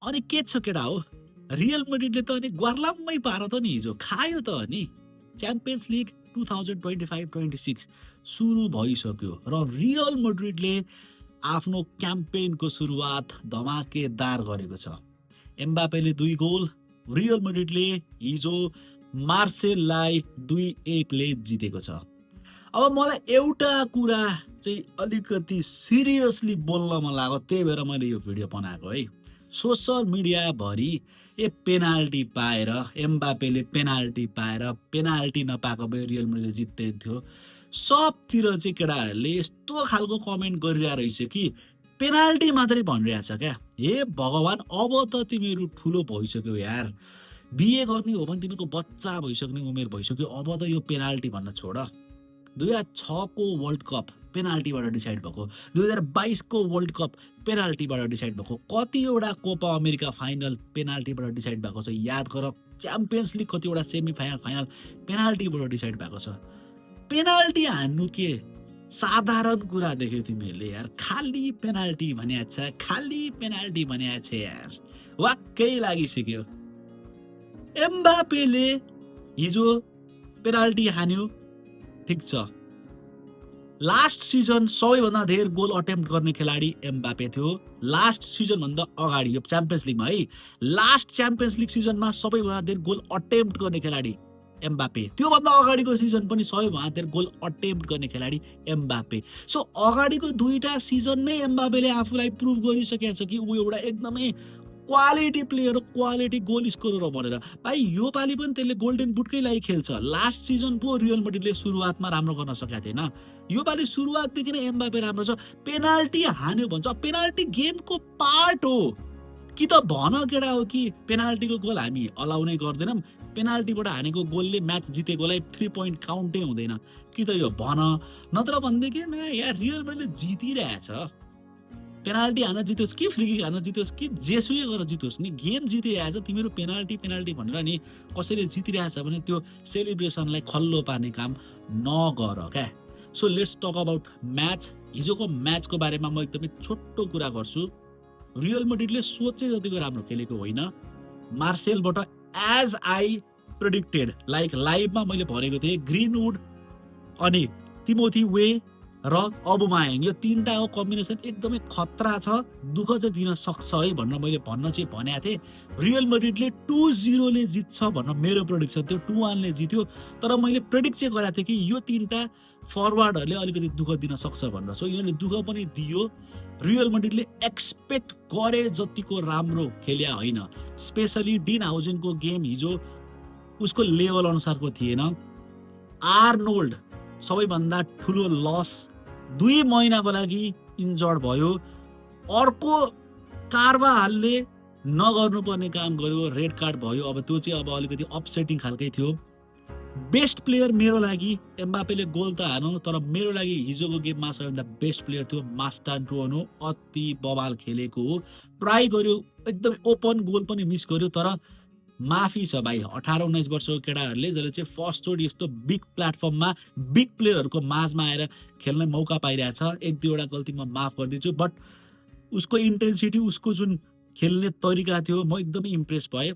अनि के छ केटा हो, रियल मेड्रिडले त अनि ग्वार्लाम्मै पार त नि हिजो खायो त अनि। च्याम्पियन्स लिग 2025-26 सुरु भइसक्यो र रियल मेड्रिडले आफ्नो क्याम्पेनको सुरुवात धमाकेदार गरेको छ। एम्बापेले 2 गोल, रियल मेड्रिडले हिजो मार्सेललाई 2-1 ले जितेको छ। अब मलाई एउटा कुरा चाहिँ अलिकति सिरियसली बोल्न मन लाग्यो, त्यही भएर मैले यो भिडियो बनाएको है। सोसल मिडियाभरि पेनाल्टी पाएर एम्बापेले पेनाल्टी पाएर पेनाल्टी नपाएको भए रियल मेड्रिडले जित्दै थियो। सबतिर चाहिँ केटाहरूले यस्तो खालको कमेन्ट गरिरहेको रहेछ कि पेनाल्टी मात्रै भनिरहेछ क्या। हे भगवान, अब त तिमीहरू ठुलो भइसक्यो यार, बिए गर्ने हो भने तिमीको बच्चा भइसक्ने उमेर भइसक्यो, अब त यो पेनाल्टी भन्न छोड। 2006 को वर्ल्ड कप पेनाल्टीबाट डिसाइड भएको, 2022 को वर्ल्ड कप पेनाल्टीबाट डिसाइड भएको, कतिवटा कोपा अमेरिका फाइनल पेनाल्टीबाट डिसाइड भएको छ याद गर। च्याम्पियन्स लिग कतिवटा सेमी फाइनल फाइनल पेनाल्टीबाट डिसाइड भएको छ। पेनाल्टी हान्नु के साधारण कुरा देख्यो तिमीहरूले यार, खाली पेनाल्टी भने छ, खाली पेनाल्टी भने छ यार, वाक्कै लागिसक्यो। एम्बापेले हिजो पेनाल्टी हान्यो, ठिक छ। लास्ट सिजन सबैभन्दा धेरै गोल अटेम्प्ट गर्ने खेलाडी एम्बापे थियो। लास्ट सिजन भन्दा अगाडि यो च्याम्पियन्स लिगमा है, लास्ट च्याम्पियन्स लिग सिजनमा सबैभन्दा धेरै गोल अटेम्प्ट गर्ने खेलाडी एम्बापे। त्योभन्दा अगाडिको सिजन पनि सबैभन्दा धेरै गोल अटेम्प्ट गर्ने खेलाडी एम्बापे। सो अगाडिको दुईटा सिजन नै एम्बापेले आफूलाई प्रुभ गरिसकेको छ कि ऊ एउटा एकदमै क्वालिटी प्लेयर हो, क्वालिटी गोल स्कोरर हो भनेर। भाइ यो पालि पनि त्यसले गोल्डन बुटकै लागि खेल्छ। लास्ट सिजन पो रियल मेड्रिडले सुरुवातमा राम्रो गर्न सकेको थिएन, यो पालि सुरुवातदेखि नै एम्बापे राम्रो छ। पेनाल्टी हान्यो भन्छ, पेनाल्टी गेमको पार्ट हो कि त भन केटा हो कि पेनाल्टीको गोल हामी अलाउ नै गर्दैनौँ, पेनाल्टीबाट हानेको गोलले म्याच जितेकोलाई 3 पोइन्ट काउन्टै हुँदैन कि त यो भन। नत्र भनेदेखि यार रियल मेड्रिडले जितिरहेछ, पेनाल्टी हान्न जितोस् कि फ्री किक हान्न जितोस् कि जेसुकै गरेर जितोस् नि, गेम जितिरहेछ। तिमीहरू पेनाल्टी पेनाल्टी भनेर नि कसैले जितिरहेछ भने त्यो सेलिब्रेसनलाई खल्लो पार्ने काम नगर क्या। So let's talk about match. हिजोको म्याचको बारेमा म एकदमै छोटो कुरा गर्छु। रियल मेड्रिडले सोचे जतिको राम्रो खेलेको होइन। मार्सेलबाट एज आई प्रेडिक्टेड, लाइक लाइभमा मैले भनेको थिएँ, ग्रिनवुड अनि तिमोथी वे र अबुमायाङ यो तीनटाको कम्बिनेसन एकदमै खतरा छ, दुःख चाहिँ दिन सक्छ है भनेर मैले भन्न चाहिँ भनेको थिएँ। रियल मेड्रिडले 2-0 ले जित्छ भनेर मेरो प्रेडिक्सन थियो, 2-1 ले जित्यो। तर मैले प्रेडिक्ट चाहिँ गरेको थिएँ कि यो तीनटा फरवार्डहरूले अलिकति दुःख दिन सक्छ भनेर। सो यिनीहरूले दुःख पनि दियो। रियल मेड्रिडले एक्सपेक्ट गरे जतिको राम्रो खेल्या होइन। स्पेसली डिन हाउजेनको गेम हिजो उसको लेभल अनुसारको थिएन। आर्नोल्ड सबैभन्दा ठुलो लस, 2 महिनाको लागि इन्जर्ड भयो। अर्को कार्वाहालले नगर्नुपर्ने काम गर्यो, रेड कार्ड भयो। अब त्यो चाहिँ अब अलिकति अपसेटिङ खालकै थियो। बेस्ट प्लेयर मेरो लागि एम्बापेले गोल त हानो, तर मेरो लागि हिजोको गेममा सबैभन्दा बेस्ट प्लेयर थियो मास्टान्टुओनो। अति बवाल खेलेको हो, ट्राई गर्यो, एकदमै ओपन गोल पनि मिस गर्यो। तर माफी छ भाइ, 18-19 वर्षको केटाहरूले जसले चाहिँ फर्स्टचोटि यस्तो बिग प्लेटफर्ममा बिग प्लेयरहरूको माझमा आएर खेल्ने मौका पाइरहेछ। 1-2वटा गल्ती म माफ गरिदिन्छु, बट उसको इन्टेन्सिटी, उसको जुन खेल्ने तरिका थियो, म एकदमै इम्प्रेस भएँ।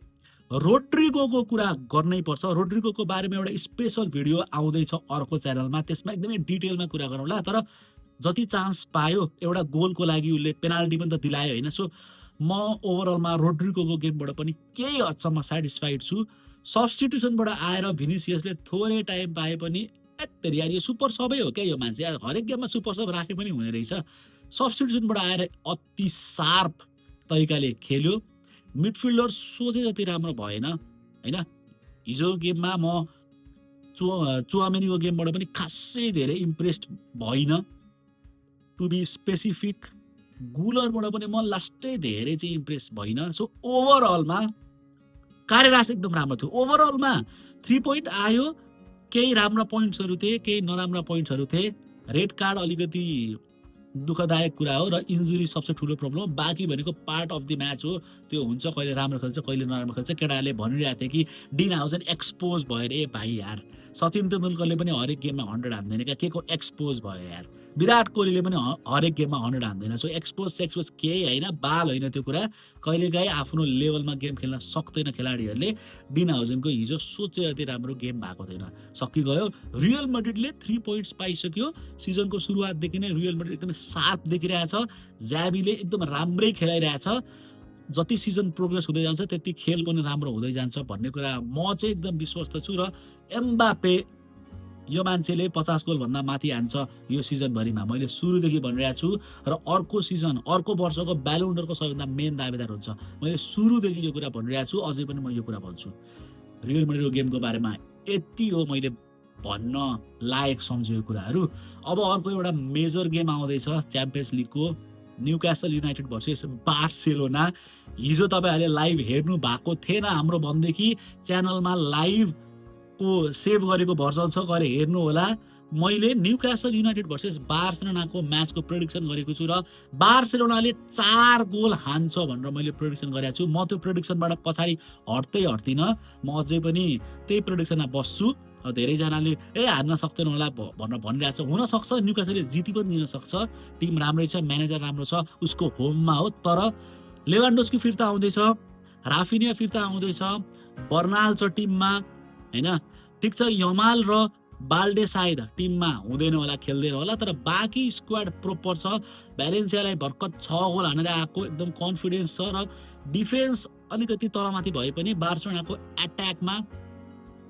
रोड्रिगोको कुरा गर्नै पर्छ। रोड्रिगोको बारेमा एउटा स्पेसल भिडियो आउँदैछ अर्को च्यानलमा, त्यसमा एकदमै डिटेलमा कुरा गरौँला। तर जति चान्स पायो एउटा गोलको लागि उसले पेनाल्टी पनि त दिलायो होइन। सो म ओभरअलमा रोड्रिगोको गेमबाट पनि केही हदसम्म सेटिस्फाइड छु। सब्स्टिट्युसनबाट आएर भिनिसियसले थोरै टाइम पाए पनि यार यो सुपर सबै हो क्या, यो मान्छे यार हरेक गेममा सुपर सब राखे पनि हुने रहेछ। सब्स्टिट्युसनबाट आएर अति सार्प तरिकाले खेल्यो। मिडफिल्डर सोचे जति राम्रो भएन होइन। हिजो गेममा म चुआमेनीको गेमबाट पनि खासै धेरै इम्प्रेस्ड भइन। टु बी स्पेसिफिक, गुलरबाट पनि म लास्टै धेरै चाहिँ इम्प्रेस भइन। सो ओभरअलमा कार्यरास एकदम राम्रो थियो। ओभरअलमा 3 पोइन्ट आयो। केही राम्रा पोइन्ट्सहरू थिए, केही नराम्रा पोइन्ट्सहरू थिए। रेड कार्ड अलिकति दुःखदायक कुरा हो र इन्जुरी सबसे ठुलो प्रब्लम हो। बाँकी भनेको पार्ट अफ द म्याच हो, त्यो हुन्छ, कहिले राम्रो खेल्छ कहिले नराम्रो खेल्छ। केटाहरूले भनिरहेको थियो कि डिन हाउजन एक्सपोज भयो रे भाइ यार, सचिन तेन्दुलकरले पनि हरेक गेममा 100 हान्दैन क्या, के को एक्सपोज भयो यार, विराट कोहलीले पनि हरेक गेममा 100 हान्दैन। सो एक्सपोज सेक्सपोज केही होइन, बाल होइन त्यो कुरा। कहिलेकाहीँ आफ्नो लेभलमा गेम खेल्न सक्दैन खेलाडीहरूले। डिन हाउजनको हिजो सोचे जति राम्रो गेम भएको थिएन, सकिगयो। Real मैड्रिडले 3 points पाइसक्यो। सिजनको सुरुवातदेखि नै रियल मैड्रिड एकदमै सार्प देखिरहेछ, ज्याबीले एकदम राम्रै खेलाइरहेछ। जति सिजन प्रोग्रेस हुँदै जान्छ त्यति खेल पनि राम्रो हुँदै जान्छ भन्ने कुरा म चाहिँ एकदम विश्वस्त छु। र एम्बापे यो मान्छेले 50 गोल भन्दा माथि हान्छ यो सिजनभरिमा, मैले सुरुदेखि भनिरहेको छु। र अर्को सिजन अर्को वर्षको ब्यालोन्डरको सबैभन्दा मेन दावेदार हुन्छ, मैले सुरुदेखि यो कुरा भनिरहेको छु, अझै पनि म यो कुरा भन्छु। रियल मैड्रिडको गेमको बारेमा यति हो मैले भन्न लायक सम्झेको कुराहरू। अब अर्को एउटा मेजर गेम आउँदैछ च्याम्पियन्स लिगको, न्युक्यासल युनाइटेड भर्सेस बार्सेलोना। हिजो तपाईँहरूले लाइभ हेर्नु भएको थिएन हाम्रो भनेदेखि च्यानलमा लाइभको सेभ गरेको भर्जन छ, गएर हेर्नु होला। मैले न्युक्यासल युनाइटेड भर्सेस बार्सेलोनाको म्याचको प्रेडिक्सन गरेको छु र बार्सेलोनाले 4 गोल हान्छ भनेर मैले प्रेडिक्सन गरेको छु। म त्यो प्रेडिक्सनबाट पछाडि हट्दिनँ, म अझै पनि त्यही प्रेडिक्सनमा बस्छु। धेरैजनाले हार्न सक्दैन होला भनेर भनिरहेको छ, हुनसक्छ न्युक्यासलले जिति पनि दिन सक्छ, टिम राम्रै छ, म्यानेजर राम्रो छ, उसको होममा हो। तर लेभान्डोस्की फिर्ता आउँदैछ, राफिनिया फिर्ता आउँदैछ, बर्नाल छ टिममा हैन, ठिक छ, यमाल र बाल्डे सायद टिममा हुँदैन होला, खेल्दैन होला, तर बाँकी स्क्वाड प्रोपर छ। भ्यालेन्सियालाई भर्खर 6 गोल हानेर आएको एकदम कन्फिडेन्स छ र डिफेन्स अलिकति तलमाथि भए पनि बार्सेलोनाको एट्याकमा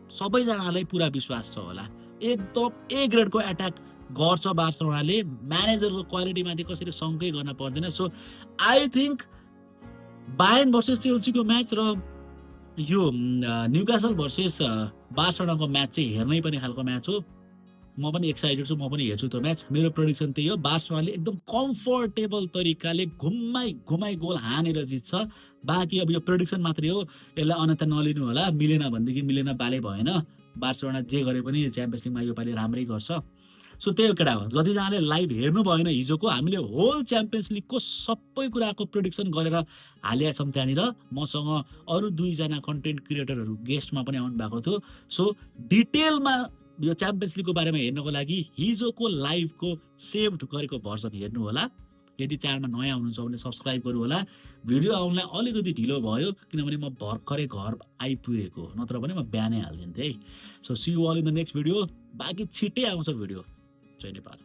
सबैजनालाई पुरा विश्वास छ होला। एकदम ए ग्रेडको एट्याक गर्छ बार्सेलोनाले, म्यानेजरको क्वालिटीमाथि कसरी शङ्कै गर्न पर्दैन। So I think Bayern versus चेल्सीको म्याच र यो न्युक्यासल भर्सेस बार्सेलोनाको म्याच चाहिँ हेर्नै पनि खालको म्याच हो। म पनि एक्साइटेड छु, म पनि हेर्छु त्यो म्याच। मेरो प्रेडिक्सन त्यही हो, बार्सेलोनाले एकदम कम्फर्टेबल तरिकाले घुमाइ गोल हानेर जित्छ। बाँकी अब यो प्रेडिक्सन मात्रै हो, यसलाई अन्यथा नलिनु होला। मिलेन भनेदेखि मिलेन, बाले भएन, बार्सेलोना जे गरे पनि च्याम्पियन्स लिगमा योपालि राम्रै गर्छ। सो त्यही केटा हो, जतिजनाले लाइभ हेर्नु भएन हिजोको, हामीले होल च्याम्पियन्स लिगको सबै कुराको प्रेडिक्सन गरेर हालेका छौँ त्यहाँनिर। मसँग अरू 2 जना कन्टेन्ट क्रिएटरहरू गेस्टमा पनि आउनु भएको थियो। सो डिटेलमा यो च्याम्पियन्स लिगको बारेमा हेर्नको लागि हिजोको लाइभको सेभड गरेको भर्जन हेर्नु होला। यदि च्यानलमा नयाँ हुनुहुन्छ भने सब्सक्राइब गर्नु होला। भिडियो आउनलाई अलिकति ढिलो भयो किनभने म भर्खरै घर आइपुगेको, नत्र भने म बिहानै हालिदिन्थेँ है। So see you all in the next video. बाँकी छिट्टै आउँछ भिडियो। जय नेपाल।